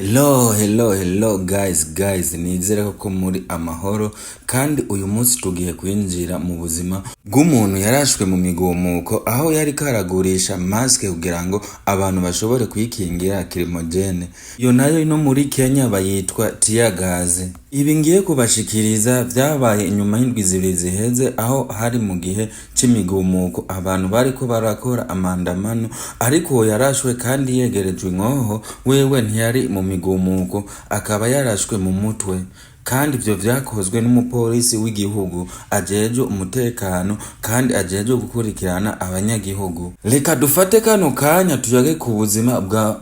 Hello, hello, hello guys, guys, nizere ko muri amahoro. Kandi uyu munsi tugiye kwinjira mu buzima bw'umuntu yarashwe mu migumuko, aho yari karagurisha masque kugira ngo abantu bashobore kwikingira lacrymogène. Iyo nayo no muri Kenya bayitwa tear gas. Ibi ngiye kubashikiriza vyabaye inyuma y'indwi 2 ziheze, aho hari mu gihe c'imigumuko, abantu bariko barakora amandamano. Ariko uwo yarashwe kandi yegerejwe inkoho, wewe ntiyari mu migumuko, akaba yarashwe mu mutwe. Kandi ivyo vyakozwe n'umupolisi w'igihugu ajejwe umutekano kandi ajejwe gukurikirana abanyagihugu. Reka dufate kano kanya tuyage ku buzima bwa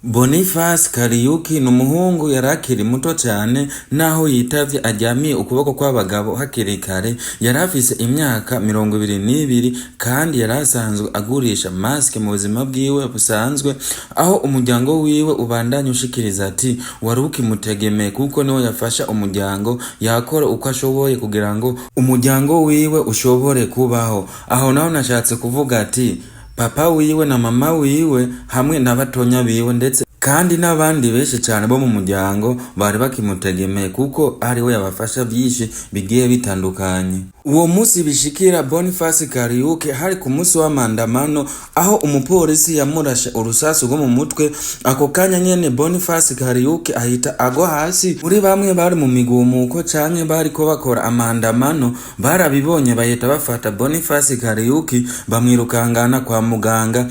Boniface Kariuki. Ni umuhungu yari akiri muto cyane naho yitavye aryamiye ukuboko kw'abagabo hakiri kare. Yari afise imyaka 22 kandi yari asanzwe agurisha masque mu buzima bwiwe busanzwe, aho umuryango wiwe ubandanya ushikiriza ati wari ukimutegemeye, kuko niwe yafasha umuryango, yakora uko ashoboye kugira ngo umuryango wiwe ushobore kubaho. Aho naho nashatse kuvuga ati papa wiwe na mama wiwe hamwe na batonya biwe, ndetse kandi n'abandi benshi cyane bo mu muryango bari bakimutegemeye, kuko ari we yabafasha byinshi bigiye bitandukanye. Uwo munsi bishikira Boniface Kariuki hari ku munsi w'amandamano, aho umupolisi yamurashe urusasu rwo mu mutwe. Ako kanya nyene Boniface Kariuki ahita agwa hasi. Muri bamwe bari mu migumuko canke bariko bakora amandamano barabibonye, bahita bafata Boniface Kariuki, bamwirukangana kwa muganga.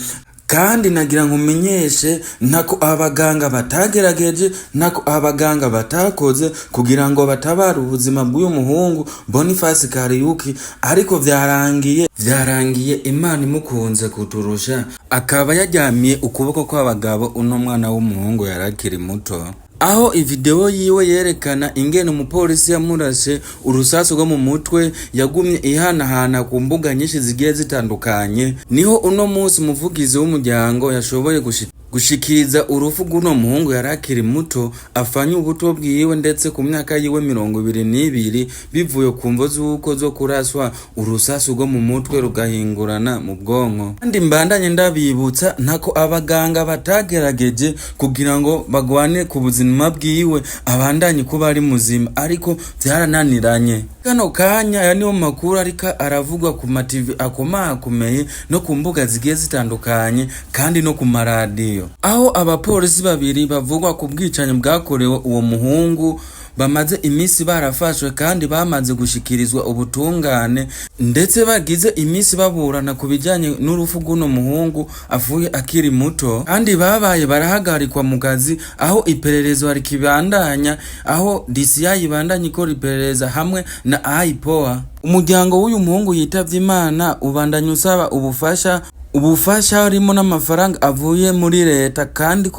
Kandi nagira nkumenyeshe ntako abaganga batagerageje, ntako abaganga batakoze kugira ngo batabare ubuzima bw'uyu muhungu Boniface Kariuki, ariko vyarangiye Imana imukunze kuturusha, akaba yaryamiye ukuboko kw'abagabo. Uno mwana w'umuhungu yarakiri muto, aho ivideo yiwe yerekana ingene umupolisi yamurashe urusasu rwo mu mutwe yagumye ihanahana ku mbuga nyinshi zigiye zitandukanye. Niho uno munsi umuvugizi w'umuryango yashoboye gushikiriza urupfu rw'uno muhungu yari akiri muto, afanye ubuto bwiwe, ndetse ku myaka yiwe 22, bivuye ku mvo z'uko zo kuraswa urusasu rwo mu mutwe rugahingurana mu bwonko. Kandi mbandanye ndabibutsa ntako abaganga batagerageje kugira ngo bagwane ku buzima bwiwe, abandanye kuba ari muzima, ariko vyarananiranye. Kano kanya aya niyo makuru ariko aravugwa ku ma TV akomakomeye no ku mbuga zigiye zitandukanye kandi no ku maradiyo, aho abapolisi babiri bavugwa ku bwicanyi bwakorewe uwo muhungu bamaze iminsi barafashwe kandi bamaze gushikirizwa ubutungane, ndetse bagize iminsi baburana ku bijyanye n'urupfu rw'uno muhungu avuye akiri muto. Kandi babaye barahagarikwa mu kazi, aho iperereza rikibandanya, aho DCI ibandanya ikora iperereza hamwe na IPOA. Umuryango w'uyu muhungu yitavye Imana ubandanya usaba ubufasha harimo n'amafaranga avuye muri leta, kandi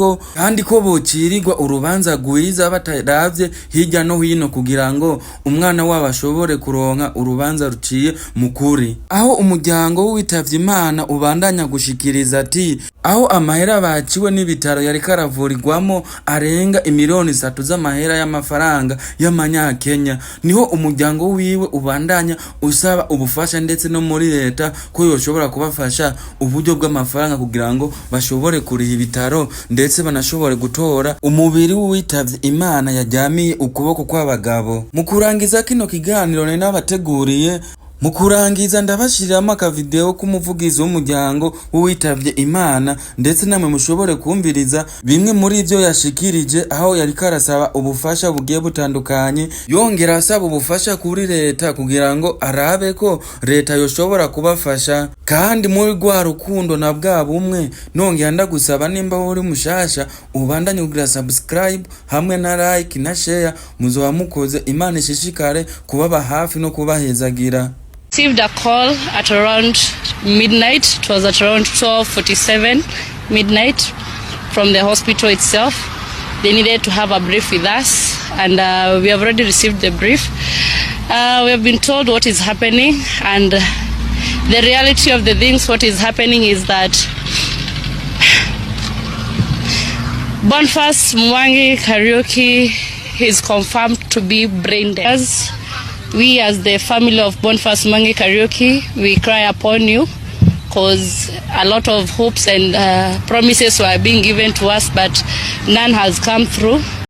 ko bocirirwa urubanza rwiza bataravye hirya no hino, kugira ngo umwana wabo ashobore kuronka urubanza ruciye mu kuri. Aho umuryango w'uwitavye Imana ubandanya gushikiriza ati aho amahera baciwe n'ibitaro yariko aravurirwamo arenga imiliyoni 3 z'amahera y'amafaranga y'amanyakenya. Niho umuryango wiwe ubandanya usaba ubufasha, ndetse no muri leta ko yoshobora kubafasha uburyo bw'amafaranga kugira ngo bashobore kuriha ibitaro, ndetse banashobore gutora umubiri w'uwitavye Imana yaryamiye ukuboko kw'abagabo. Mu kurangiza kino kiganiro nari nabateguriye, mu kurangiza ndabashiriramo akavideo k'umuvugizi w'umuryango w'uwitavye Imana, ndetse namwe mushobore kumviriza bimwe muri ivyo yashikirije, aho yariko arasaba ubufasha bugiye butandukanye, yongera asaba ubufasha kuri leta kugira ngo arabe ko leta yoshobora kubafasha. Kandi muri rwa rukundo na bwa bumwe, nongera ndagusaba, nimba uri mushasha, ubandanye kugira subscribe hamwe na like na share. Muzoba mukoze. Imana ishishikare kubaba hafi no kubahezagira. Received a call at around midnight. It was at around 12:47 midnight from the hospital itself. They needed to have a brief with us, and we have already received the brief. We have been told what is happening, and the reality of the things, what is happening is that Boniface Mwangi Kariuki is confirmed to be brain dead. We, as the family of Boniface Mwangi Kariuki, we cry upon you. because a lot of hopes and promises were being given to us, but none has come through.